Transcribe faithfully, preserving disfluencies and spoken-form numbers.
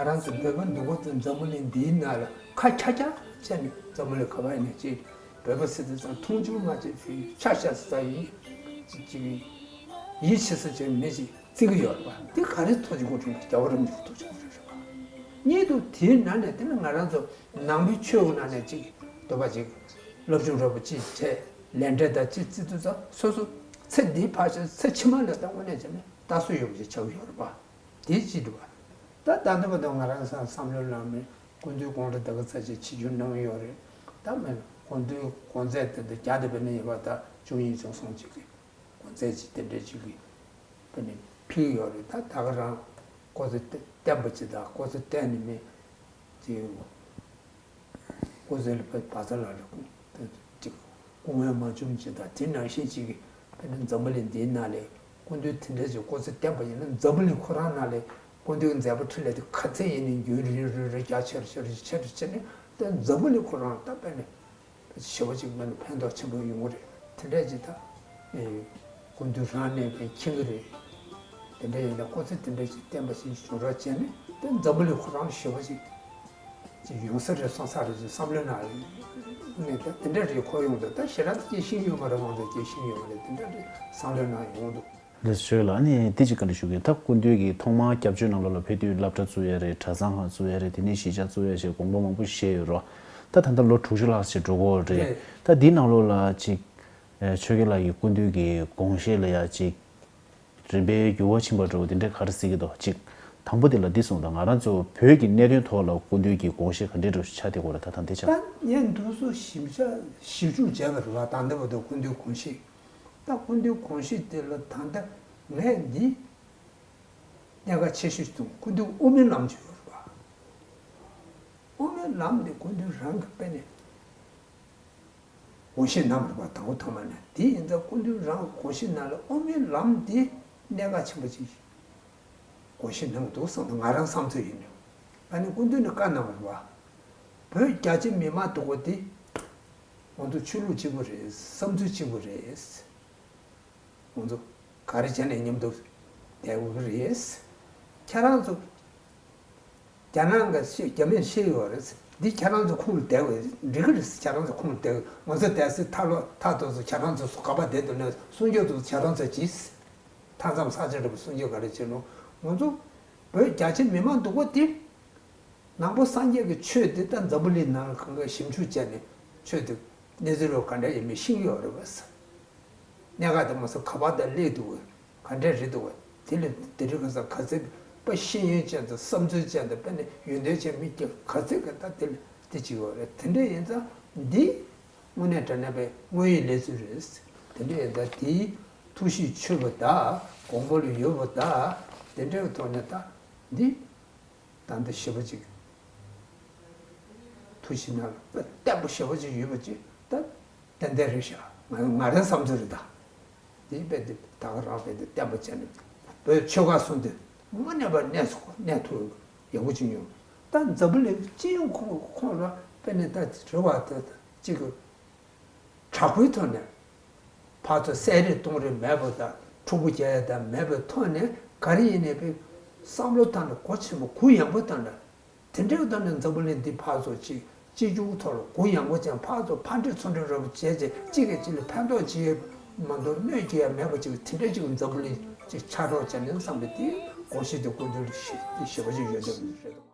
ང་རང་ཚོ་བོད་པ་འདུག་གོ་ཚོད་འཛམ་བུ་གླིང་འདིའི་ནང་ལ་ཁ་ཁྱག་ཁྱག་བྱས་ནས། འཛམ་བུ་གླིང་ག་པར་ཡིན་ན་ཅིག་བོད་པ་ཟེར་དུས་ཙང་མཐོང་ཆུང་མ་བྱེད་ཅིག་ཆ་ཤ་ཟ་ཡིན་ཅིག་ཅིག་ཡིད་ཆེས་ས་ཅིག་མི་ཅིག་བརྩི་གི་ཡོད་རེད་པ། འདི་ག་རེ་ཐོག་ཅིག་གོ་བྱུང་རྒྱལ་བ་རིན་པོ་ཆེ་ཐོག་ཅིག་གོ་བྱུང་རེད་པ། གཉིས་འདུག་དེའི་ནང་ནས་དེ་ནི་ང་རང་ཚོ་ནང་པའི་ཆོས་ཀྱི་ནང་ནས་ཅིག་འདོད་པ་ཅིག་སློབ་སྦྱོང་རོབ་པོ་ཅིག་བྱས། ལས་འབྲས་དང་ཅིག་བརྩི་དུས་ཙང་སོ་སོ་ཚེ་འདིའི་ཕར་ཕྱིན་ཚེ་ཕྱི་མ་ལ་ད་དངོས་གནས་བྱས་ན་ལྟ་སྲོལ་ཡོད་པ་ཅིག་ཆགས་ཀྱི་ཡོད་རེད་པ། དེ་གཅིག་འདུག་པ། ད་ད་ལྟ་བར་དུ་ང་རང་ཚོ་བསམ་བློ་བླངས་ནས་སྐུ་མདུན་དགུང་གྲངས་ད་ག་ཚོད་ཅིག་ཆིབས་བསྒྱུར་གནང་ཡོད་རེད། ད་མིན་སྐུ་མདུན་དགོངས་མཛད་དེ་འདྲ་བརྒྱ་དང་བརྒྱད་ནས་ཡོད་པ། ད་བཅུ་གཉིས་བཅུ་གསུམ་ཅིག་གི་དགོངས་མཛད་ཅིག་དེ་འདྲ་ཅིག་གི་དཔེར་ན་ཕུལ་ཡོད་རེད། ད་ད་ག་རང་སྐུ་ཚེ་བརྟན་པ་ཅིག་དང་སྐུ་ཚེ་བརྟན་ནས་མི་ཅིག་སྐུ་ཚེ་ལ་བ་བ་ཚ་ལ་རེ་ཅིག་སྐུ་ངལ་མ་བྱུང་ཅིག་དང་། དེ་ནང་བཞིན་ཅིག་གི་དཔེར་ན་འཛམ་བུ་གླིང་འདིའི་ནང་ལ་སྐུ་མདུན་དེ་འདྲ་ཅིག་སྐུ་ཚེ་བརྟན་པ་ཡིན་ན། འཛམ་བུ་གླིང་ཁོ་རང་ནང་ལ་སྐུ་མདུན་མཛད་པ་འཕྲིན་ལས་དེ་ག་ཚད་ཡིན་ནའི་རྒྱུན་རིང་རིང་རིང་རྒྱ་ཆེ་རུ་ཆེ་རུ་ཆེ་རུ་ཆེ་ནས། ད་འཛམ་བུ་གླིང་ཁོ་རང་ད་དཔེར་ན་ཞེ་པོ་ཅིག་མ་ནི་ཕན་ཐོགས་ཆེན་པོ་ཡོང་གི་རེད། དེ་འདྲ་ཅིག་ད་ཨེ་སྐུ་མདུན་རང་ནས་ཀྱང་མཁྱེན་གྱི་རེད། དེ་འདྲ་ཡིན་ན་སྐུ་ཚེ་དེ་འདྲ་ཅིག་བརྟན་པ་ཞིག་བྱུང་རོགས་བྱས་ནས། ད་འཛམ་བུ་གླིང་ཁོ་རང་ཞེ་པོ་ཅིག་ཅིག་ཡོང་ས་རེད་སོང་ས་རེད་ཅེས་བསམ་བློའི་ནང་ནས། ད་དེ་འདྲ་རེད། ཁོ་ཡོང་དུས་ད་ཞེ་དྲག་སྐྱེ་ཤིང་ཡོད་མ་རེད། ང་ཚོ་སྐྱེ་ཤིང་ཡོད་མ་རེད། དེ་འདྲ་རེད་བསམ་བློའི་ནང་ཡོང་འདུག་ལགས་སོ། ལགས་ནི་དེ་ཅིག་བཀའ་འདྲི་ཞུ་གི་ཡིན། ད་སྐུ་མདུན་གྱིས་ཐོག་མར་སྐྱབས་བཅོལ་ནང་ལོགས་ལ་ཕེབས་དུས་སློབ་གྲྭ་བཙུགས་ཡ་རེད། གྲྭ་ཚང་ཁག་བཙུགས་ཡ་རེད། དེ་ནས་གཞིས་ཆགས་བཙུགས་ཡ་ཞེས་དགོངས་པ་མང་པོ་བཞེས་ཡོད་རེད། ད་ད་ལྟ་ལོ་དྲུག་ཅུ་ལྷག་ཅིག་འགྲོ་གི་ཡོད་རེད། རེད། ད་འདིའི་ནང་ལོགས་ལ་ཅིག་ཆོས་རྒྱལ་ལགས་ཀྱི་སྐུ་མདུན་གྱི་དགོངས་བཞེད་ལ་ཡ་ཅིག་རིམ་པས་འགྱུར་བ་ཕྱིན་པ་འདྲ་བོ་དེ་འདྲ་ག་རེ་གཟིགས་ཀྱི་འདུག་ཅིག་དང་པོ་དེ་ལ་འདི་གསུངས་དང་། ང་རང་ཚོ་བོད་ཀྱི་གནད་དོན་ཐོག་ལ་སྐུ་མདུན་གྱི་དགོངས་བཞེད་ག་འདྲའི་འདྲ་བོ་ཞིག་ཆགས་བསྡད་ཡོད་རེད། ད་ད་འདི་ཆགས། ད་ངས་འདུག་སེ་ཞིབ་ཆ་ཞིབ་འཇུག་བྱས་པ་རེད་པ། ད་ལྟ་བར་དུ་སྐུ་མདུན་དགོངས་བཞེད། ད་སྐུ་མདུན་དགོངས་བཞེད་དེ་ལ་ད་ལྟ་ངས་འདི་གནད་འགག་ཆེ་ཤོས་ཤིག་མཐོང་། སྐུ་མདུན་དབུ་མའི་ལམ་ཅིག་ཡོད་རེད་པ། དབུ་མའི་ལམ་འདི་སྐུ་མདུན་རང་གིས་དཔེར་ན་དགོངས་བཞེད་གནང་བ་རེད་པ། དང་པོ་ཐོག་མ་ནས། དེ་ཡིན་ཙང་སྐུ་མདུན་རང་གི་དགོངས་བཞེད་ནང་ལ་དབུ་མའི་ལམ་འདི་གནད་འགག་ཆེན་པོ་ཅིག་དགོངས་བཞེད་གནང་གི་འདུག་བསམ་འདུག་ང་རང་བསམ་ཚོད་ཡིན་ནོ། ཨ་ནི་སྐུ་མདུན་ནས་བཀའ་གནང་བ་རེད་པ། བོད་རྒྱ་ཆེ་མི་མང་འདུག་གོ་དེ་ང་ཚོ་ཆོས་ལུགས་གཅིག་པུ་རེད། བསམ་ཚུལ་གཅིག་པུ་རེད། ང་ཚོ་ག་རེ་བྱས་ནས་མཉམ་དུ་བསྡད་དགོས་ཀྱི་རེད། ཁྱེད་རང་ཚོ་རྒྱ་ནག་གི་ཤེས། རྒྱ་མིས་ཤེས་ཡོད་རེད། འདི་ཁྱེད་རང་ཚོ་ཁོངས་ལ་བསྡད་དགོས་འགྲིག་གི་རེད། ཁྱེད་རང་ཚོ་ཁོངས་ལ་བསྡད་དགོས། ང་ཚོ་བསྡད་སའི་མཐའ་ལོ་མཐའ་ཐོག་ཚོ་ཁྱེད་རང་ཚོ་སུ་ག་པར་བསྡད་འདུག་ན་སྲུང་སྐྱོབ་ཚོ་ཁྱེད་རང་ཚོ་གྱིས། མཐའ་མཚམས་ས་ཆ་འདྲ་པོ་སྲུང་སྐྱོབ་ག་རེ་བྱེད་ནོ། ང་ཚོ་བོད་རྒྱ་ཆེ་མི་མང་འདུག་གོ་དེ། ནང་པ་སངས་རྒྱས་ཀྱི་ཆོས་དེ་ད་འཛམ་བུ་གླིང་ནང་ལ་གང་ག་ཞིབ་འཇུག་བྱས་ནས་ཆོས་དེ་གནས་ཚུལ་ལོ་ག་འདྲ་ཡིན་མིན་ཤེས་ཀྱི་ཡོད་རེད་པས། གནད་འགག་དེ་མ་སོ་ག་པར་དང་སླེབས་འདུག་ག་ག་འདྲ་རེད་འདུག་ག་དེ་ལས་དེ་རིང་ཁ་སང་ག་ཚད་པ་ཤེས་ཡོན་ཅན་དང་བསམ་ཚུལ་ཅན་དང་དཔེར་ན་ཡོན་ཏན་ཅན་མི་སྐྱ་ག་ཚད་ཀྱི་ད་དེ་ལ་དེ་བྱེད་ཀྱི་ཡོད་རེད། དེ་འདྲ་ཡིན་ཙང་འདི་དངོས་གནས་དྲང་གནས་པའི་དངོས་ཡོད་གནས་ཚུལ་རེད། དེ་འདྲ་ཡིན་ཙང་དེའི་ཐུགས་གཤིས་ཆོད་པ་དང་དགོངས་པ་ལ་ཡོད་པ་དང་དེ་འདྲའི་ཐོག་ནས་ད་འདི། ད་འདི་ཞེ་པོ་ཅིག་ཐུགས་གཤིས་ནང་ལ་བརྟན་པོ་ཞེ་པོ་ཅིག་ཡོད་པ་ཅིག་ད་ཏན་ཏན་རེད་ཤག་ང་ང་རའི་བསམ་ཚུལ་རེད་ད། འདི་དཔེ་འདི་ད་ག་རང་དཔེ་འདི་བརྟན་པོ་བྱས་ནས་བོད་ཆོལ་ཁ་གསུམ་དེ་དངོས་གནས་པ་གནས་སུ་གནས་ཐུབ་ཡག་པོ་ཅིག་ཡོང་། ད་འཛམ་བུ་གླིང་སྤྱི་ཡོངས་ཁོངས་ཁོངས་ལ་དཔེ་ནས་ད་རེ་བ་ད་ཅིག་གི་དྲག་པོའི་ཐོག་ནས་ཕར་ཚུར་བསད་རེས་གཏོང་རེས་མེད་པ་དང་། འཁྲུག་པ་རྒྱག་ཡ་དང་མེད་པའི་ཐོག་ནས་ག་རེ་ཡིན་ནའི་པའི་བསམ་བློ་བཏང་ནས་གོ་ཆེན་པོ་གུ་ཡངས་པོ་བཏང་ནས་དེ་འདྲའི་ཐོག་ནས་འཛམ་བུ་གླིང་འདི་ཕར་ཚུར་གཅིག་གཅིག་གྱུར་ཐོག་ལ་གུ་ཡངས་པོ་ཅན་ཕར་ཚུར་ཕར་འདྲེས་ཚུར་འདྲེས་རོགས་བྱས་བྱས་གཅིག་གིས་གཅིག་ལ་ཕན་ཐོགས་བྱེད་མ་གཏོགས་གནོད་སྐྱེལ་ཡ་མེད་པ་ཅིག་དེ་འདྲའི་ཅིག་འཛམ་བུ་གླིང་ཅིག་ཆགས་རོགས་བྱས་ནས་བསམ་པའི་དེའི་དགོངས་གཞི་དེ་སྐུ་མདུན་ལ་ཞེ་པོ་ཅིག་ཡོད་འདོད་རེད།